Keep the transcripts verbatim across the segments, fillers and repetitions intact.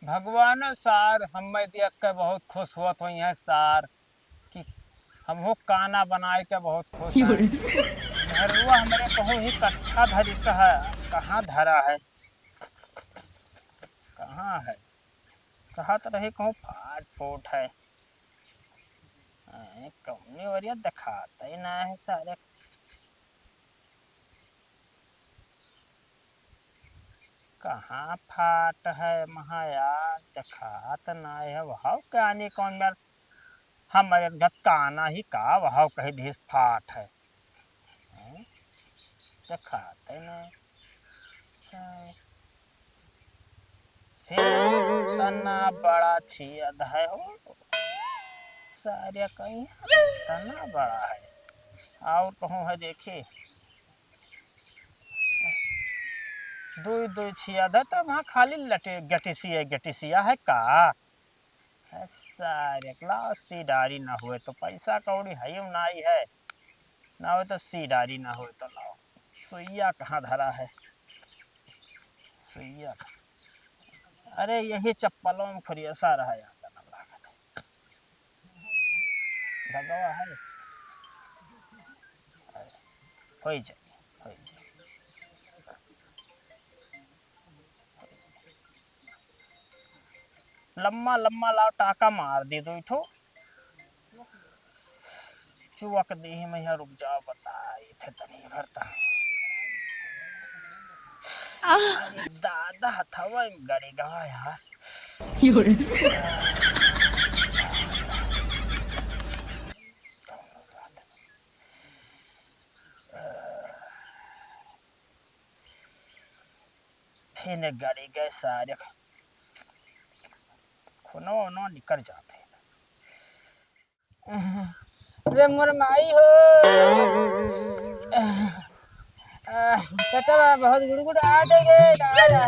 भगवानो सार हम्मे देख के बहुत खुश होत होइहैं सार, कि हमहू काना बनाए के बहुत खुश हैं। मेहरुआ हमरे कहूँ ही कच्छा धरिस है, कहाँ धरा है, कहाँ है? कहत रही कहूँ फाट फूट है। अरे, कौनी ओरिया देखात ही ना है सारे। कहाँ फाट है महाया, देखात ना है। वहाव कानी कौन मेर हमरे गत काना ही का, वहाव कही दिस फाट है। हैं? देखात ही ना। सारे। हे, तना बड़ा छेद है हो। सारे कहीं तना बड़ा है। और कहूँ है देखी। दुई दुई छेद है, तब हाँ खाली लटे, गटिसिया, गटिसिया है का? है सारे, लाओ सीडारी ना हुए तो पैसा कौड़ी है ही नाई है, ना हुए तो सीडारी ना हुए तो लाओ। सुइया कहाँ धरा है? सुइया कहाँ? अरे यही चप्पलों में खुरियसा रहा यार, तना लागत है। दगवा है। होई जाई, होई जाई। लम्मा लम्मा लाओ, टाका मार दी दुई ठो। चुवक देही मैया, रुक जाओ, बताई थे तनी भरता। अरे दादा, हथवा में गड़ी गवा यार। फिर गड़ी गए सारे। खूनो उनो निकल जाते हैं। रे मोर माई हो, पेटवा बहुत गुड़गुड़ात गे दादा।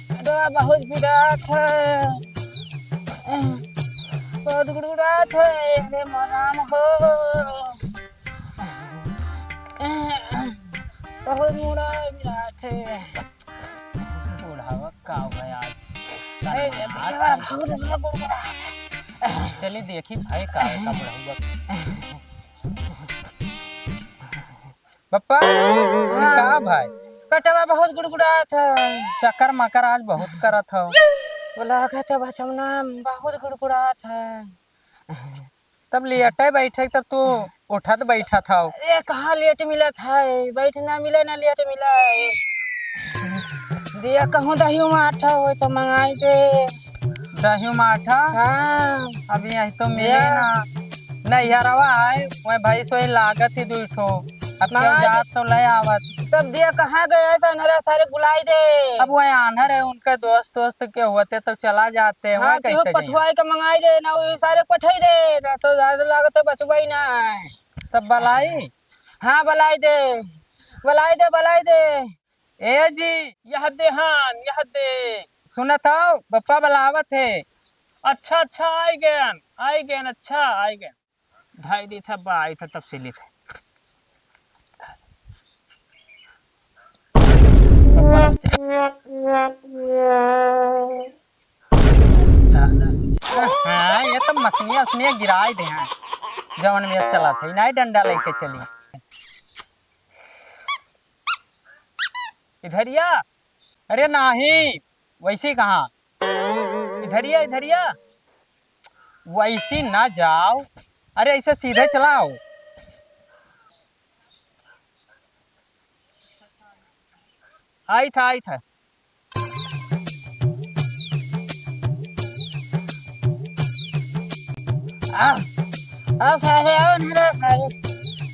पेटवा बहुत पिरात है, बहुत गुड़गुड़ात है रे मोर राम हो। बहुत मुड़ा पिरात है। बुढ़ावा का हुआ आज? ए, आज बुढ़ावा बहुत गुड़गुड़ा। चली देखी भाई का है का बुढ़ावा। बप्पा, हाँ। का भाई? पेटवा बहुत गुड़गुड़ात है। चक्कर मकर आज बहुत करत हो। बोला का तो बचमना बहुत गुड़गुड़ात है। तब लेटे बैठे, तब तू उठत बैठत हौ। अरे, कहाँ लेट मिलत है, बैठ ना मिले, ना लेट मिले। दिया कहूँ दही माठा हो तो मंगाई दे। दही माठा? हाँ। अभी यही तो मिले या। ना। नैहरवा है, वही भैंस वही लागत ही दुई ठो। अब क्यों मंगाई जात दे। तो ले आवत। तब दिया कहाँ गए, ऐसा नरा सारे बुलाई दे। अब वही आन्हर है, उनके दोस्त दोस्त के होते तो चला जाते, हाँ, वह केहू कैसे जाई? पठवाई के मंगाई दे, ना वही सारे पठाई दे, ना तो ज्यादा लागत तो बचवाई ना। तब बलाई? हाँ, बलाई दे, बलाई दे, बलाई दे। ए जी, यह देहान, यह दे। सुनत हौ, बप्पा बलावत है। अच्छा, अच्छा, आई गयन, आई गयन, अच्छा, आई गयन। धाई दी था, बा आई था, तब से ली था। हाँ, ये तो मसनिया उसनिया गिराए दे हैं। जवन में चला था, नहीं डंडा लेके चली। इधरिया, अरे नाही, वैसी कहाँ? इधरिया, इधरिया। वैसी ना जाओ, अरे ऐसे सीधे चलाओ। आई था, आई था। आ, आ सारे, आओ ना रे सारे।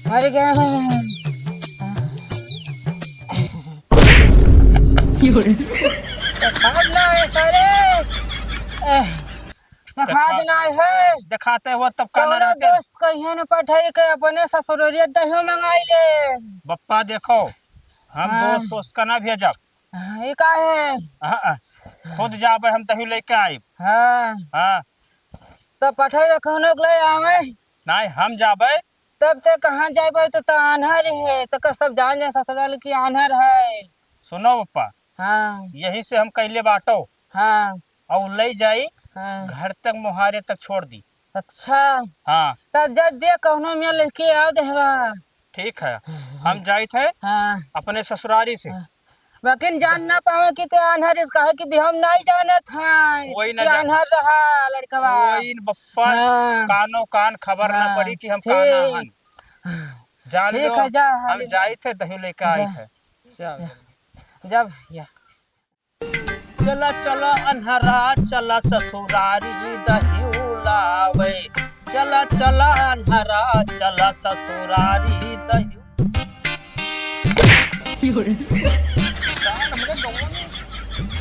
मर गए। भाग ना है सारे। ए, देखा देना है। देखाते हुआ तब का ना कौनो रहते। दोस्त कहिए न पठाई के अपने ससुररिया दहियो मंगाई ले। बप्पा देखो, हम हाँ। दोस्त दोस्त का ना भेजब। हाँ, ये का है? हाँ, हाँ। खुद जाबे हम दहियो लेके आइब। हाँ। हाँ। तो पठाई दे कौनो के ले आवे। नहीं, हम जाबे। तब ते कहाँ जाए पाए, तो, तो आन्हर है, तो का सब जान जाए ससुराल की आन्हर है। सुनो पप्पा, हाँ। यही से हम कैले बाटो। हाँ। और ले जाई, हाँ। घर तक मोहारे तक छोड़ दी। अच्छा। हाँ। तब जब दे कौनो में लेके आओ देहवा। ठीक है, हम जाइत है हाँ। अपने ससुरारी से। हाँ। लेकिन जान ना पावे कि ते आन्हर इस कहे कि भी हम नहीं जानत हैं वही ना कि जान- आन्हर रहा लड़कवा। वही न बप्पा हाँ। कानो कान खबर ना हाँ, पड़ी कि हम ठीक। काना हन। जान ठीक लो, है, जा, हम हाली। जाइत है, दही लेके जा। आइत है। चल। जा। जा भैया। चला चला अन्हरा चला ससुरारी दही लावे। चला चला अन्हरा चला ससुरारी दही। जान हमरे गाँव में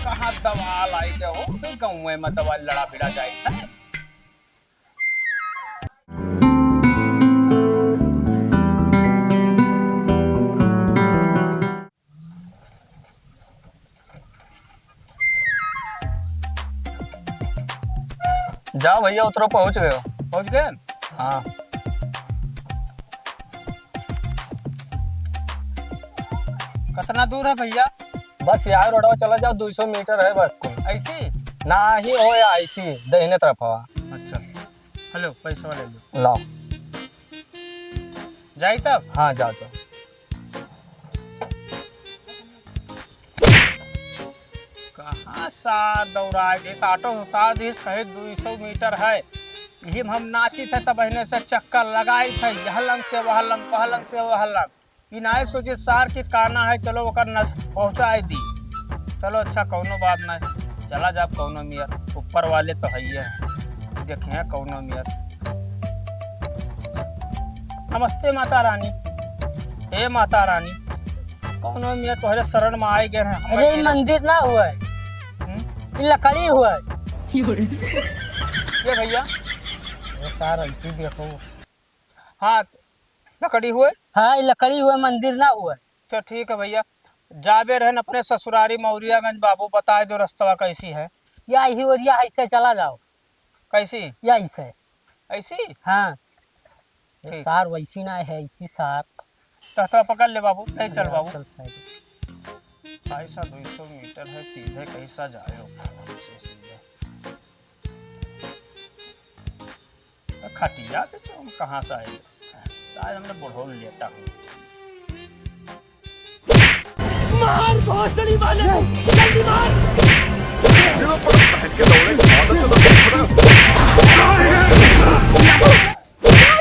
कहाँ दवा लाई दे हो, भाई गाँव में दवा लड़ा भिड़ा जाए है। जाओ भैया, उतरो, पहुँच गए हो। पहुँच गए? हाँ। कितना दूर है भैया? बस यहाँ रोडवा चला जाओ, दो सौ मीटर है बस कुल। ऐसी? ना ही हो या ऐसी, दहिने तरफ हवा। अच्छा, हेलो, पैसा ले लो। लाओ। जाई तब? हाँ, जाओ, जाओ। कहाँ सार दौड़ा दिस, ऑटो उतार दिस, कहे दो सौ मीटर है। यही में हम नाचित है, तब एहने से चक्कर लगाइत है, यह लंग से वह लंग, वह लंग से वह लंग। ई नाय सोचे सार कि काना है, चलो ओकर न पहुँचाए दी। चलो अच्छा, कौनो बात नहीं, चला जाब कौनो मियर, ऊपर वाले तो है ही है, देखे हैं कौनो मियर। नमस्ते माता रानी, हे माता रानी, कौनो मियर तोहरे शरण में आए गए हैं। अरे, ई मंदिर ना हुआ है, हम्म? ई लकड़ी हुआ है। ये भैया, ये सार ऐसे ही देखो। हाँ, लकड़ी हुए? हाँ, ई लकड़ी हुए, मंदिर ना हुए। अच्छा, ठीक है भैया, जाबे रहन अपने ससुरारी मौरियागंज, बाबू बताए दो रस्तवा कैसी है। या यही ओरिया ऐसे चला जाओ। कैसी? या ऐसे। ऐसी? हाँ। ये ठीक। सार वैसी ना है, ऐसी सार। तो, तो पकड़ ले बाबू, ले चल हाँ, बाबू। चल साइड। भाई साहब, दो सौ मीटर है, सीधे कैसा जाए हो? सीधे। खटिया पे तो हम कहाँ से आए? आज हमने बुढ़ऊ लेटा हूँ। मार भोसड़ी वाले, जल्दी मार। चोर,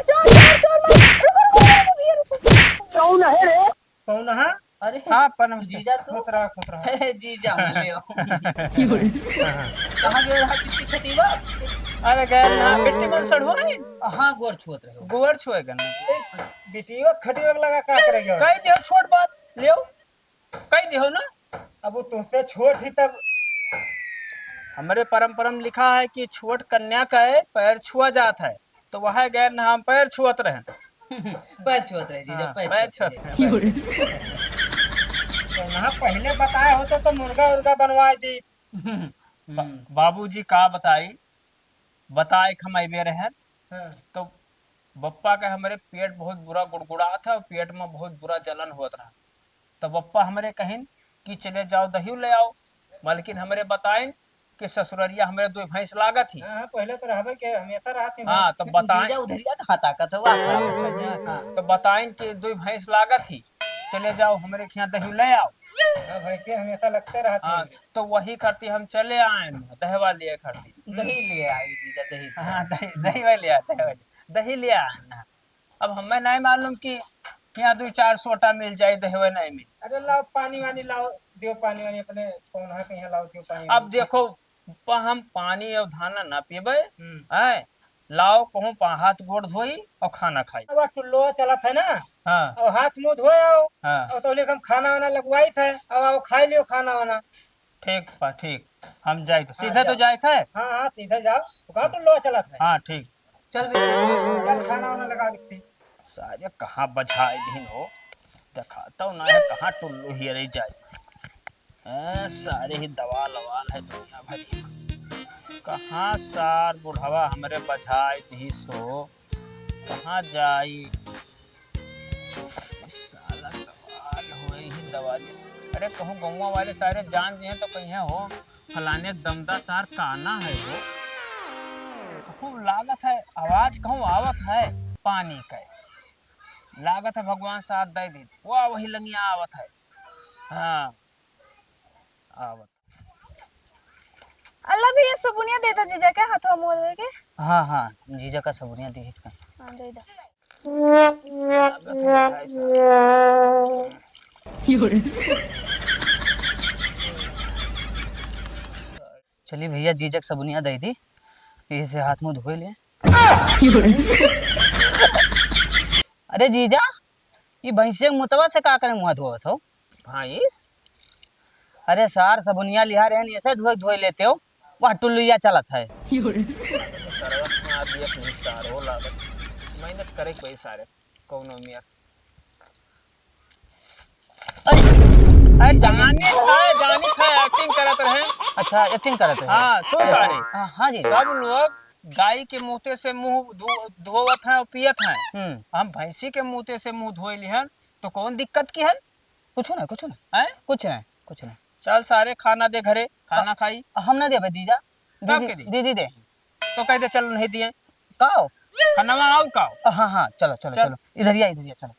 चोर, चोर, चोर, मार। रुको, रुको, रुको, रुको, रुको। कौन है रे? कौन है? अरे, हाँ, पनम से। जीजा तू? खुश रहा, खुश रहा। जीजा, हम ले आओ। हाँ, हाँ। कहाँ गए रहा बिट्टी खटिवा? अरे, गए ना, बिट्टी मन सड़ुआ है। हाँ, गोड़ छुअत रहे हो। गोड़ छुए गन। ए, बिटियो खटियो लगा का करे गयो? कह दियो छोट बात, लियो। कह दियो ना। अब वो तुमसे छोट ही तब। हमरे परंपरा में लिखा है कि छोट कन्या का है, पैर छुआ जात है। तो वह गए ना, हम पैर छुअत रहेन। पैर छुअत रहे जीजा, हाँ, पैर पैर छुअत छुअत रहे। रहे, पैर छुअत। तो ना पहले बताए होते तो मुर्गा उर्गा बनवाए दी। हम्म। बा-, बाबूजी का बताई, बताए के हम अइबे रहेन। हाँ। तो बप्पा के हमरे पेट बहुत बुरा गुड़गुड़ात है और पेट में बहुत बुरा जलन होत रहा। तो बप्पा हमरे कहिन कि चले जाओ दही ले आओ। मलकिन हमरे बताइन कि ससुररिया हमरे दुइ भैंस लागत ही। हाँ, हाँ, पहले तो रहबे के, हमेशा रहत ही हाँ, भाई। तो बताएं। जीजा उधरिया कहाँ ताकत हो आप? हाँ, तो सही है। हाँ। तो बताइन कि दुइ भैंस लागत ही, चले जाओ हमरे खियाँ दही ले आओ। हाँ, भैंसे हमेशा लगते रहत हाँ, ही। तो वही करती हम चले आए न, दहवा लिए करती। दही ले आई जीजा, दही। हाँ, दही, दही वही ले आए, दही वही। दही ले आए न। अब हमें नहीं मालूम कि यहाँ दुइ चार सोटा मिल जाए, दहवे नहीं मिल। अरे लाओ पानी वानी लाओ, दियो पानी वानी अपने पौनहा के यहाँ लाओ, दियो पानी अब वानी। देखो, प-, हम पानी और धाना ना पीबे, हम्म। हैं? लाओ कहूँ पा हाथ गोड़ धोई और खाना खाई। अब टुल्लो चलत है ना, हाँ। और हाथ मुँह धोए आओ, हाँ। और तो लेके हम खाना वाना लगवाई थे, अब आओ खाई लियो खाना वाना। ठीक बा, ठीक, हम जाए तो हाँ, सीधे तो जाओ। जाए थे। हाँ, हाँ, सीधे जाओ, तो कहाँ टुल्लो चलत है? हाँ, ठीक। चल बे। चल, खाना वाना लगा देते। सारे कहाँ बझाए दिन हो, देखाता ना है, कहाँ टुल्लू हियरे जाए। हैं, सारे ही दवाल ववाल है दुनिया भरी। कहाँ सार बुढ़वा हमरे बझाए दिस हो, कहाँ जाई? साला सवाल होए ही दवाली। अरे, कहूँ गौवा वाले सारे जान दिए तो कहीं हो, फलाने दमदा सार काना है वो। कहूँ लागत है, आवाज कहूँ आवत है पानी के। लागत है भगवान साथ दे दे। वाह, वही लंगिया आवत है। हाँ, आवत। अल्लाह भैया, सबुनिया दे दो जीजा के, हाथवा मुँह धोए के। हाँ, हाँ, जीजा का सबुनिया दे दो। हाँ, दे दो। चली भैया, जीजा के सबुनिया दे दी, इसे हाथ मुँह धोए ले। अरे जीजा, ई भैंसिया के मुतवा से का करे मुँह धोवत हो? भैंस? अरे सार, सबुनिया लिहा रहन, ऐसे धोए, धोए लेते हो, वह टुल्लुइया चलत है। सरवा मार दिया अपनी सारो लागत। मेहनत करे कोई सारे, कौनो मियाँ। अरे, अरे, जानी है, जानी है, acting करत रहे। अच्छा, acting करत रहे। हाँ, सुन सारे। हाँ, हाँ जी। सब लोग गाय के मूते से मुँह धो-, धोवत हैं और पियत हैं। हम्म। हम भैंसी के मूते से मुँह धोए लिहन, तो कौन दिक्कत की है? कुछ ना, कुछ ना। हैं? कुछ ना, कुछ ना। चल सारे, खाना दे घरे, खाना खाई। हम ना देबे जीजा, तब दीदी, के दी? दीदी दे। तो कह दे, चलो नहीं दिए। का हो? खाना आओ का हो? हाँ, हाँ, चलो, चलो, चल। चलो। इधर ही आ, इधर ही आ, चलो।